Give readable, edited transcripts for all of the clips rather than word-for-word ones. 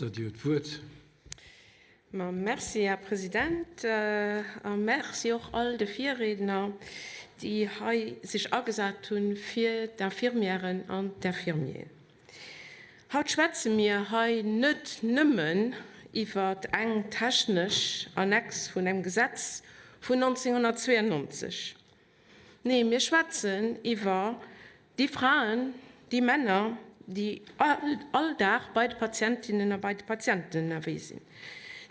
Linster, Dir hutt d'Wuert. Ma merci, Här President, a merci och all de Virriedner, déi hei sech agesat hu fir d'Infirmièren an d'Infirmieren. Haut schwätze mir hei net nëmmen iwwer eng technesch Annex vun engem Gesetz vun 1992. Nee, mir schwätzen iwwer déi Fraen, déi Männer, déi all Dag bei de Patientinnen a bei de Patienten ënnerwee sinn,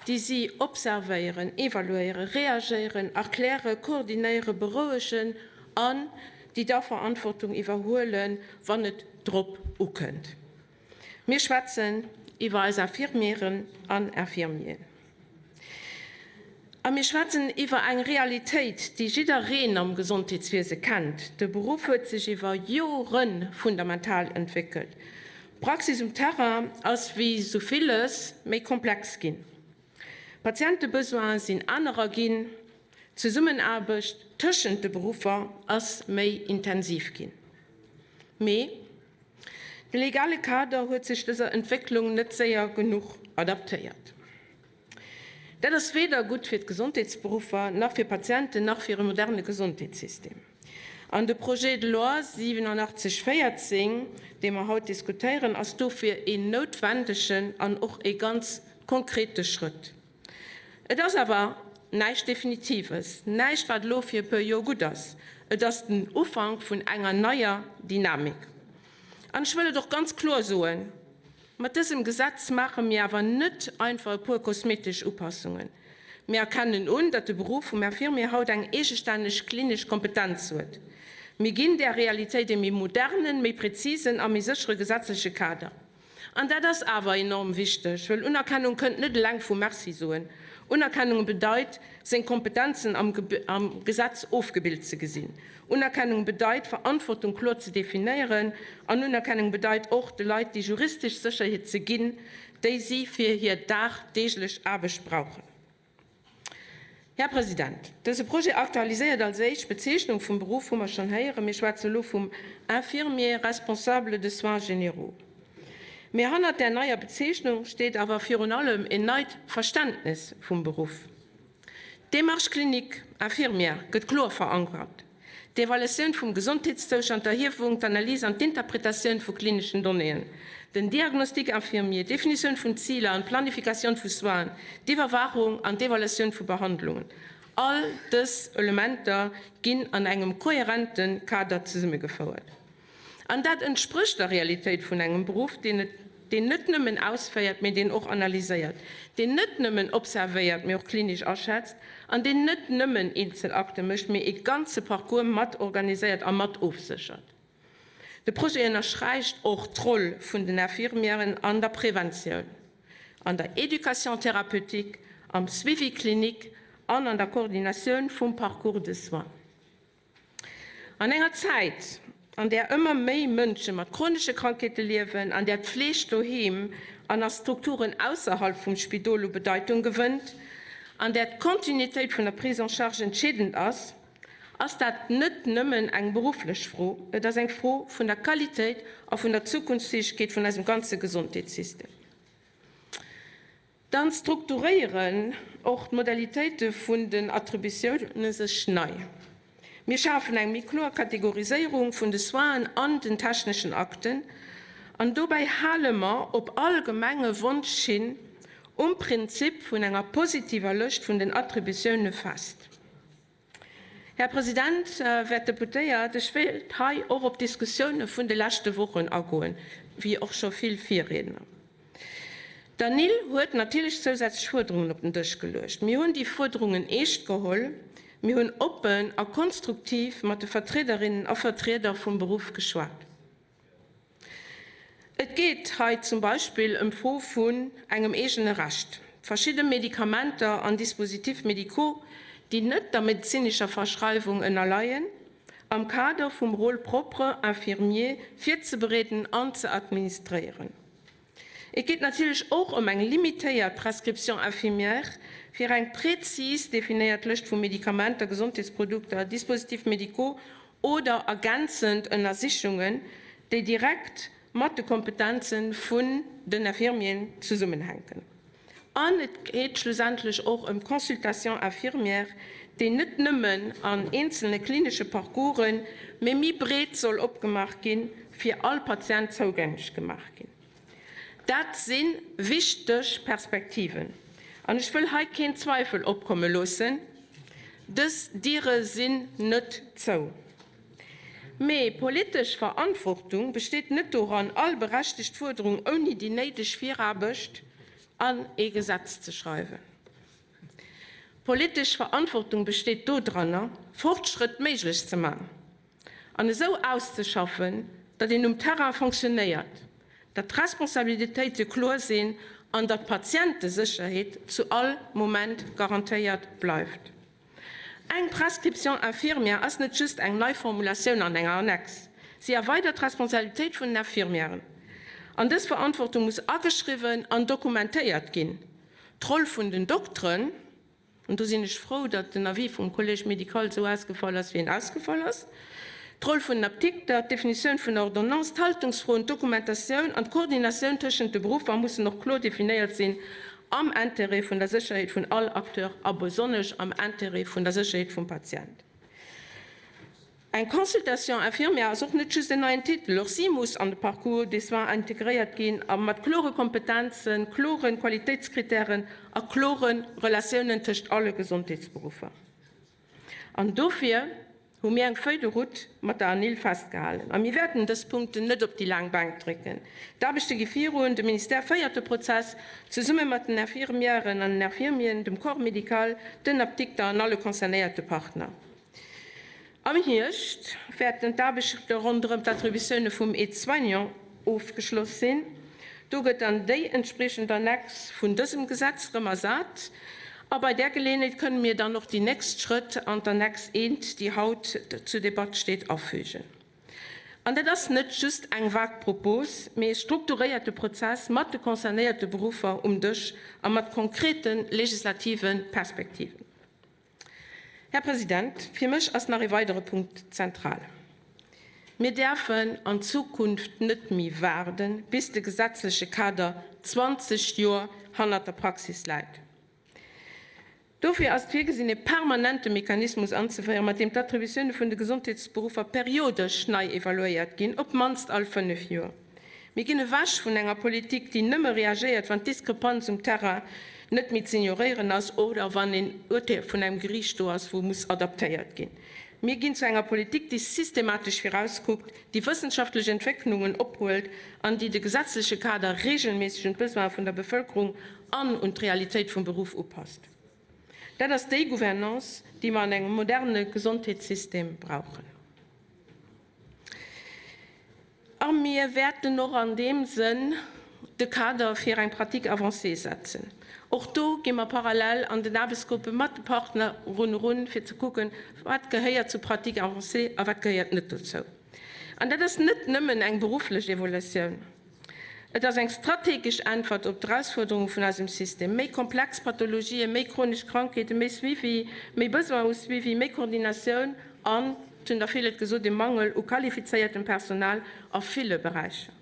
déi si observéieren, evaluéieren, reagéieren, erklären, koordinéieren, berouegen an déi da Verantwortung iwwerhuelen, wann et drop ukënnt. Mir schwätzen iwwer eis Infirmieren an Infirmieren. A mir schwätzen iwwer eng Realitéit, déi jiddereen am Gesondheetswiese kennt, De Beruff huet sech iwwer Jore fundamental entwéckelt. D'Praxis um Terrain ass wéi sou villes méi komplex ginn. D'Patientebesoine sinn anerer ginn. D'Zesummenaarbecht tëschent de Beruffer ass méi intensiv ginn. Mee de legale Kader huet sech dëser Entwécklung net séier genuch adaptéiert. Dat ass weder gutt fir d'Gesondheetsberuffer, nach fir Patienten, nach fir e moderne Gesondheetssystem. An de Projet de loi 8714, dee mer haut diskutéieren, ass dofir een noutwendegen an och ee ganz konkrete Schrëtt. Et ass awer näischt Definitives, näischt, wat elo fir e puer Joer gutt ass. Et ass den Ufank vun enger neier Dynamik. An ech wëll et och ganz kloer soen, Mat dësem Gesetz maache mir awer net einfach e puer kosmetesch Upassungen. Mir erkennen un, datt de Beruff vum Infirmier haut eng eegestänneg klinesch Kompetenz huet. Mir ginn där Realitéit e méi modernen, méi präzisen a méi séchere gesetzleche Kader. An dat ass awer enorm wichteg, wëll Unerkennung kënnt net eleng vu Merci soen. Unerkennung bedeit, seng Kompetenzen am Gesetz ofgebilt ze gesinn. Unerkennung bedeit, Verantwortung kloer ze definéieren. An Unerkennung bedeit och, de Leit déi juristesch Sécherheet ze ginn, déi si fir hir dagdeeglech Aarbecht brauchen. Här President, dëse Projet aktualiséiert als éischt d'Bezeechnung vum Beruff, hu mer schonn héieren. Mir schwätzen elo vum Infirmier responsable de soins généraux. Mee hannert där neier Bezeechnung steet awer virun allem en neit Verständnis vum Beruff. D'Démarche clinique infirmière gëtt kloer verankert. D'Evaluatioun vum Gesondheetszoustand, d'Erhiewung, d'Analys an d'Interpretatioun vu klineschen Donnéeën, den Diagnostic infirmier, d'Definitioun vun Ziler an d'Planifikatioun vu Soinen, d'Iwwerwaachung an d'Evaluatioun vu Behandlungen, all dës Elementer ginn an engem kohärente Kader zesummegefouert. An dat entsprécht der Realitéit vun engem Beruff, deen et, deen net nëmmen ausféiert, mee deen och analyséiert, deen net nëmmen observéiert, mee och klinisch aschätzt, an deen net nëmmen eenzel Akte mécht, mee e ganze Parcours mat organiséiert a mat ofséchert. De Projet ënnersträicht och d'Roll vun den Infirmièren an der Preventioun, an der Éducation thérapeutique, am Suivi clinique an an der Koordinatioun vum Parcours de soins. An enger Zäit, an där ëmmer méi Mënsche mat chronesche Krankheete liewen, an där d'Fleeg doheem an a Strukturen ausserhalb vum Spidol u Bedeitung gewënnt, an där d'Kontinuitéit vun der Prise en charge entscheedend ass, ass dat net nëmmen eng berufflech Fro, et ass eng Fro vun der Qualitéit a vun der Zukunftsfäegkeet vun eisem ganze Gesondheetssystem. Dann strukturéieren och d'Modalitéite vun den Attributioune sech nei. Mir schafen eng méi kloer Kategoriséierung vun de Soinen an den techneschen Akten an dobäi hale mer op allgemenge Wonsch hin um Prinzip vun enger positiver Lëscht vun den Attributioune fest. Här President, wäert Deputéiert, ech wéilt hei och op d'Diskussioune vun de leschte Wochen agoen, wéi och scho vill Virriedner. D'ANIL huet natierlech zousätzlech Fuerderungen op den Dësch geluecht. Mir hunn déi Fuerderungen eescht geholl. Mir hunn oppen a konstruktiv mat de Vertriederinnen a Vertrieder vum Beruff geschwat. Et geet hei zum Beispill ëm d'Fro vun engem eegene Recht, verschidde Medikamenter an Dispositifs médicaux, déi net der medezinescher Verschreiwung ënnerleien, am Kader vum Rôle propre infirmier virzebereeden an ze administréieren. Et geet natierlech och ëm eng limitéiert Prescription infirmière fir eng prezis definéiert Lëscht vu Medikamenter, Gesondheetsprodukter, Dispositifs médicaux oder ergänzend Ënnersichungen, déi direkt. mat de Kompetenze vun den Infirmieren zesummenhänken. An et geet schlussendlech och ëm d'Consultation infirmière, déi net nëmmen an eenzelne klinesche Parcoursen, mee méi breet soll opgemaach ginn, fir all Patient zougänglech gemaach ginn. Dat si wichteg Perspektiven. An ech wëll hei keen Zweifel opkomme loossen, Dës Diere sinn net zou. Mee politesch Verantwortung besteet net doran, all berechtegt Fuerderung ouni déi néideg Viraarbecht an ee Gesetz ze schreiwen. Politesch Verantwortung besteet dodranner, Fortschrëtt méiglech ze man an esou auszeschaffen, datt een um Terrain fonctionnéiert, datt d'Responsabilitéite kloer sinn an datt d'Patientesécherheet zu all Moment garantéiert bleift. Eng Prescription infirmière ass net just eng nei Formulatioun an enger Annex. Si erweidert d'Responsabilitéit vun den Infirmièren. An dës Verantwortung muss ageschriwwen an dokumentéiert ginn. D'Roll vun den Dokteren, an do sinn ech frou, datt den Avis vum Collège médical esou ausgefall ass, wéi en ausgefall ass, d'Roll vun den Apdikter, d'Definitioun vun der Ordonnance, d'Haltungsfroen, d'Dokumentatioun an d'Koordinatioun tëschent de Beruffer mussen och kloer definéiert sinn am Intérêt vun der Sécherheet vun all Acteur a besonnesch am Intérêt vun der Sécherheet vum Patient. Eng Consultation infirmière ass och net just en neien Titel, och si muss an de Parcours des soins integréiert ginn a mat klore Kompetenzen, klore Qualitéitskritären a klore Relatiounen tëscht alle Gesondheetsberuffer. An dofir hu mir eng Feuille de route mat der ANIL festgehalen. A mir wäerten dës Punkten net op déi laang Bänk drécken. D'Aarbechte gi virun, de Ministère féiert de Prozess, zesumme mat den Infirmièren an den Infirmieren, dem Corps médical, den Apdikter an alle concernéierte Partner. Am Hierscht wäerten d'Aarbechte ronderëm d'Attributioune vum Aide-soignant ofgeschloss sinn. Do gëtt dann déi entspriechend Annex vun dësem Gesetz rëm ersat. A bei där Geleeënheet kënne mir dann och déi nächst Schrëtt an d'Annex I, déi haut zur Debatt steet, afügen. An dat ass net just eng vag Propos, mee e strukturéierte Prozess mat de concernéierte Beruffer um Dësch a mat konkrete legislative Perspektiven. Här President, fir mech ass nach ee weidere Punkt zentral. Mir däerfen an Zukunft net méi waarden, bis de gesetzleche Kader 20 Joer hannert der Praxis läit. Dofir ass et virgesinn, ee permanente Mechanismus anzeféieren, mat deem d'Attributioune vun de Gesondheetsberuffer periodesch nei evaluéiert ginn, op d'mannst all fënnef Joer. Mir ginn ewech vun enger Politik, déi nëmme reagéiert, wann d'Diskrepanz um Terrain net méi ze ignoréieren ass oder wann een Urteel vun engem Geriicht do ass, wou muss adaptéiert ginn. Mir ginn zu enger Politik, déi systematesch virauskuckt, déi wëssenschaftlech Entwécklungen ophuelt an déi de gesetzleche Kader reegelméisseg un d'Besoine vun der Bevëlkerung an un d'Realitéit vum Beruff upasst. Dat ass déi Gouvernance, déi mer an engem moderne Gesondheetssystem brauchen. A mir wäerten och an deem Sënn de Kader fir eng Pratique avancée setzen. Och do gi mer parallel an den Aarbechtsgruppe mat de Partner erun, fir ze kucken, wat gehéiert zu Pratique avancée a wat gehéiert net dozou. An dat ass net nëmmen eng berufflech Evolutioun. Et ass eng strategesch Äntwert op d'Erausfuerderunge vun eisem System, méi komplex Pathologien, méi chronesch Krankheeten, méi Suivi, méi Besoin u Suivi, méi Koordinatioun an, et hunn der vill et gesot, e Mangel u qualifizéiertem Personal a ville Beräicher.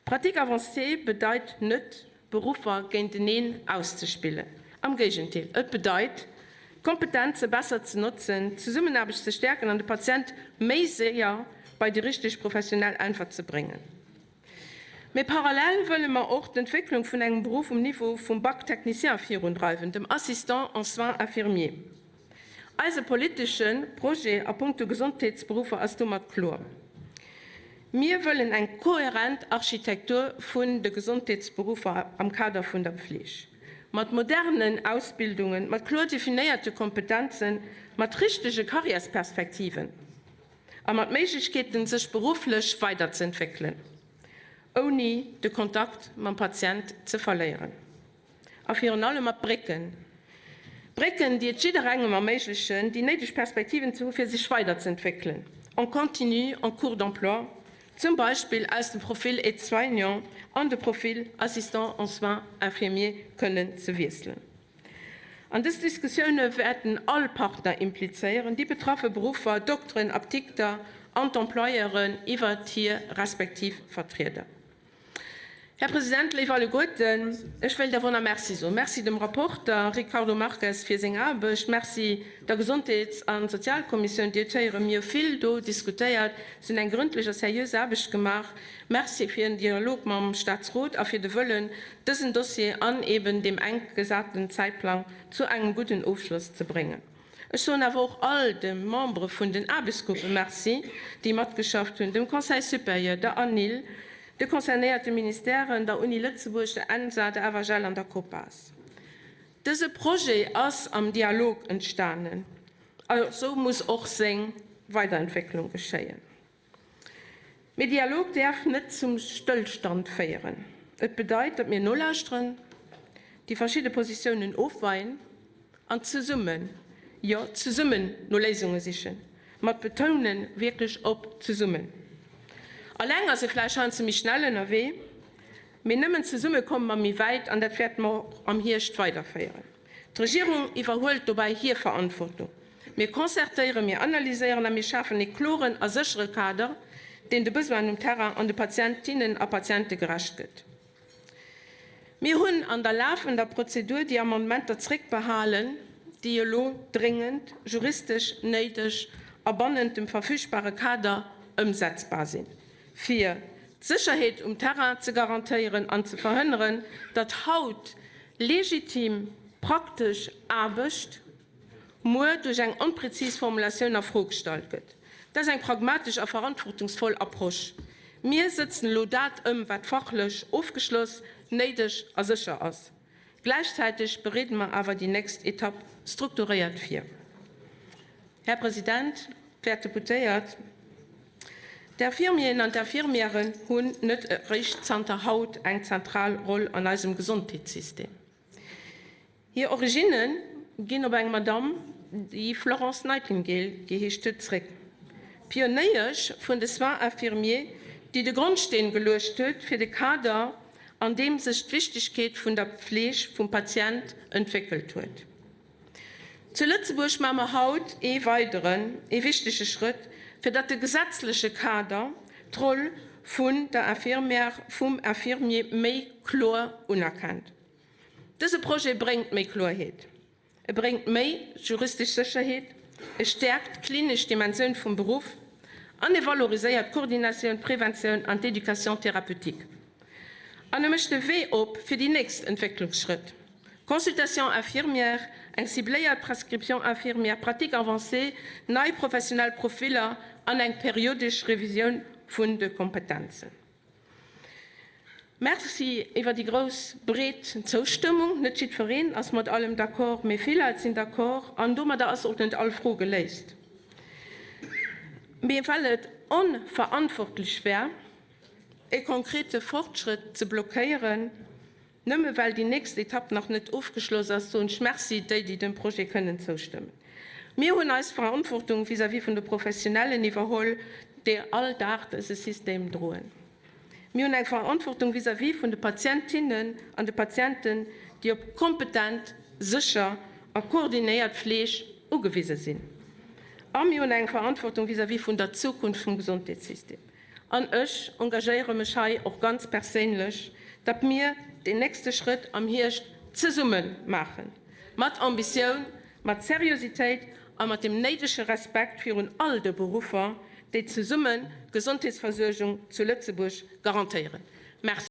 Pratique avancée bedeit net, Beruffer géinteneen auszespillen. Am Géigendeel, et bedeit, d'Kompetenze besser ze notzen, d'Zesummenaarbecht ze stäerken an de Patient méi séier bei déi richteg professionell Äntwert ze bréngen. Mee parallel wëlle mer och d'Entwécklung vun engem Beruff um Niveau vum Bac technicien virundreiwen, dem Assistant en soins infirmiers. Eise politesche Projet a puncto Gesondheetsberuffer ass domat kloer. Mir wëllen eng kohärent Architektur vun de Gesondheetsberuffer am Kader vun der Pfleg, mat modernen Ausbildungen, mat kloer definéierte Kompetenzen, mat richtege Karriärsperspektiven. A mat Méiglechkeeten, sech berufflech weiderzeentwéckelen, ouni de Kontakt mam Patient ze verléieren. A virun allem mat Brécken. Brécken, déi et jidderengem erméiglechen, déi néideg Perspektiven ze hu fir sech weiderzeentwéckelen, en continu, en cours d'emploi, zum Beispill aus dem Profil Aide-soignant an de Profil Assistant en soins infirmiers kënnen ze wiesselen. An dës Diskussioune wäerten all Partner implizéieren, déi betraffe Beruffer, Dokteren, Apdikter. an d'Employeuren iwwert hir respektiv Vertrieder. Här President, léif alleguerten, ech wéilt awer och nach Merci soen. Merci dem Rapporter Ricardo Marques fir seng Aarbecht, Merci der Gesondheets a Sozialkommissioun, Dir huet héieren, mir hu vill do diskutéiert, se hunn eng grëndlech a seriös Aarbecht gemaach. Merci fir den Dialog mam Statsrot a fir de Wëllen, dësen Dossier an eben deem enk gesaten Zäitplang zu engem gudden Ofschloss ze bréngen. Ech soen awer och all de Membere vun den Aarbechtsgruppe Merci, déi matgeschafft hunn, dem Conseil supérieur, der ANIL, de concernéierte Ministèren, der Uni Lëtzebuerg, der ENSA, der FHL an der COPAS. Dëse Projet ass am Dialog entstanen a sou muss och seng Weiderentwécklung geschéien. Mee Dialog däerf net zum Stëllstand féieren. Et bedeit, datt mir nolauschteren, déi verschidde Positiounen ofweien an zesummen, jo zesummen no Léisunge sichen, mat Betounen wierklech op zesummen. Alleng ass ee vläicht heiansdo méi schnell ënnerwee, mee nëmmen zesumme komme mer méi wäit an dat wäerte mer och am Hierscht weiderféieren. D'Regierung iwwerhuelt dobäi hir Verantwortung. Mir concertéieren, mir analyséieren a mir schafen ee kloren a séchere Kader, deen de Besoinen um Terrain an de Patientinnen a Patiente gerecht gëtt. Mir hunn an der lafender Prozedur déi Amendementer zréckbehalen, déi elo dréngend juristesch néideg a bannent dem verfügbare Kader ëmsetzbar sinn, fir d'Sécherheet um Terrain ze garantéieren an ze verhënneren, datt haut legitim praktesch Aarbecht muer duerch eng onprezis Formulatioun a Fro gestallt gëtt. Dat ass eng pragmatesch a verantwortungsvoll Approche. Mir sëtzen elo dat ëm, wat fachlech ofgeschloss, néideg a sécher ass. Gläichzäiteg bereede mer awer déi nächst Etapp strukturéiert vir. Här President, wäert Deputéiert, d'Infirmieren an d'Infirmièren hunn net eréischt zanter haut eng zentral Roll an eisem Gesondheetssystem. Hir Originne ginn op eng Madamm, déi Florence Nightingale geheescht huet, zréck, Pionéiesch vun de Soins infirmiers, déi de Grondsteen geluecht huet fir de Kader, an deem sech d'Wichtegkeet vun der Pfleeg vum Patient entwéckelt huet. Zu Lëtzebuerg maache mer haut ee weideren, ee wichtege Schrëtt, fir datt de gesetzleche Kader d'Roll vun der Infirmière, vum Infirmier méi kloer unerkennt. Dëse Projet bréngt méi Kloerheet, e bréngt méi juristesch Sécherheet, e stäerkt d'klinesch Dimensioun vum Beruff an e valoriséiert d'Koordinatioun, d'Preventioun an d'Éducation thérapeutique. An e mécht de Wee op fir déi nächst Entwécklungsschrëtt, Consultation infirmière, eng cibléiert Prescription infirmière, Pratique avancée, nei professionell Profiller an eng periodesch Revisioun vun de Kompetenzen. Merci iwwer déi grouss, breet Zoustëmmung. Net jiddwereen ass mat allem d'accord, mee vill Leit sinn d'accord an domadder ass och net all Fro geléist. Mee well et onverantwortlech wär, e konkrete Fortschrëtt ze blockéieren, Nëmme well déi nächst Etapp nach net ofgeschloss ass, soen ech Merci déi, déi dem Projet kënnen zoustëmmen. Mir hunn eis Verantwortung vis-à-vis vun de Professionellen iwwerholl, déi all Dag dëse System droen. Mir hunn eng Verantwortung vis-à-vis vun de Patientinnen an de Patienten, déi op kompetent, sécher a koordinéiert Fleeg ugewise sinn. A mir hunn eng Verantwortung vis-à-vis vun der Zukunft vum Gesondheetssystem. An ech engagéiere mech hei och ganz perséinlech, datt mir deen nächste Schrëtt am Hierscht zesumme maachen, mat Ambitioun, mat Seriositéit a mat dem néidege Respekt virun all de Beruffer, déi zesummen d'Gesondheetsversuergung zu Lëtzebuerg garantéieren. Merci.